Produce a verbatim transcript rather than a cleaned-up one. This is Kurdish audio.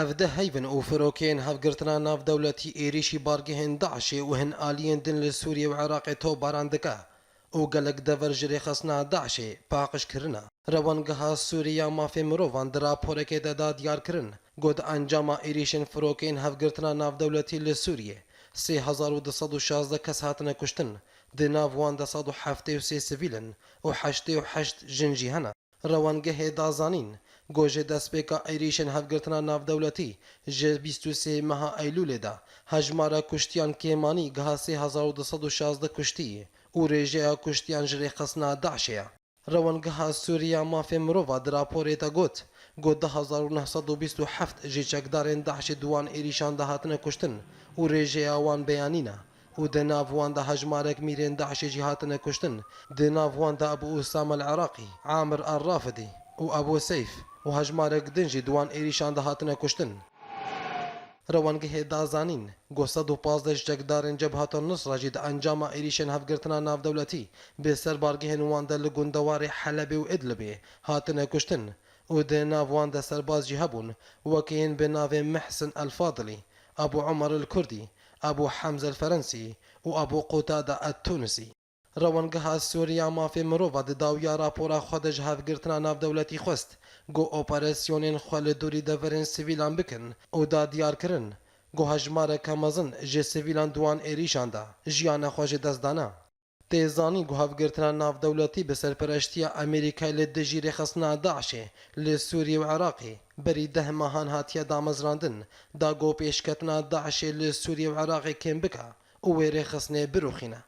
Ev di heyvin û firokeyên hevgirtina navdewletî êrîşî bargehên DAIŞê û hin aliyên din li Sûriyê û Iraqê topbaran dike û gelek dever ji rêxistina DAIŞê paqij kirine. Rewengeha Sûrî ya Mafê Mirovan di raporekê de da diyar kirin, got, encama êrîşên firokeyên hevgirtina navdewletî li Sûriyê sê hezar û du sed û şazdeh kes hatine kuştin, di nav wan de sed û heftê û sê sivîl in û heştê û heşt jin jî hene. Rewangehê da zanîn, got, ji destpêka êrîşên hevgirtina navdewletî ji bîst û sê meha Eylûlê de hejmara kuştiyan kêmanî giha sê hezar û du sed û şazdeh kuştî û rêjeya kuştiyan ji rêxistina DAIŞê ye. Rewangeha Sûrî ya Mafê Mirova di raporê de got, got, du hezar û neh sed û bîst û heft ji çekdarên DAIŞê di wan êrîşan de hatine kuştin û rêjeya wan beyanî ne û di nav wan de hejmarek mîrên DAIŞê jî hatine kuştin. Di nav wan de Ebû Usame El Iraqî, Amir El Rafidî û Ebû Seyf û hejmarek din jî di wan êrîşan de hatine kuştin. Rewangehê da zanîn, got, sed û pazdeh ji çekdarên Cebheta Nusra jî di encama êrîşên hevgirtina navdewletî bi ser bargehên wan de li gundewarê Helebê û Idlibê hatine kuştin û di nav wan de serbaz jî hebûn, wekî yên bi navê Mihsin El Fadilî, Ebû Omer El Kurdî, Ebû Hemze El Ferensî û Ebû Qutade El Tunisî. Rewangeha Sûrî ya Mafê Mirova di dawiya rapora xwe de ji hevgirtina navdewletî xwest, got, operasyonên xwe li dûrî deverên sivîlan bikin û da diyar kirin, got, hejmareke mezin ji sivîlan di wan êrîşan de jiyana xwe ji dest dane. Tê zanîn, got, hevgirtina navdewletî bi serpereştiya Amerîkayê li dijî rêxistina DAIŞê li Sûriyê û Iraqê berî deh mehan hatiye damezrandin, da got, pêşketina DAIŞê li Sûriyê û Iraqê kêm bike û wê rêxistinê birûxîne.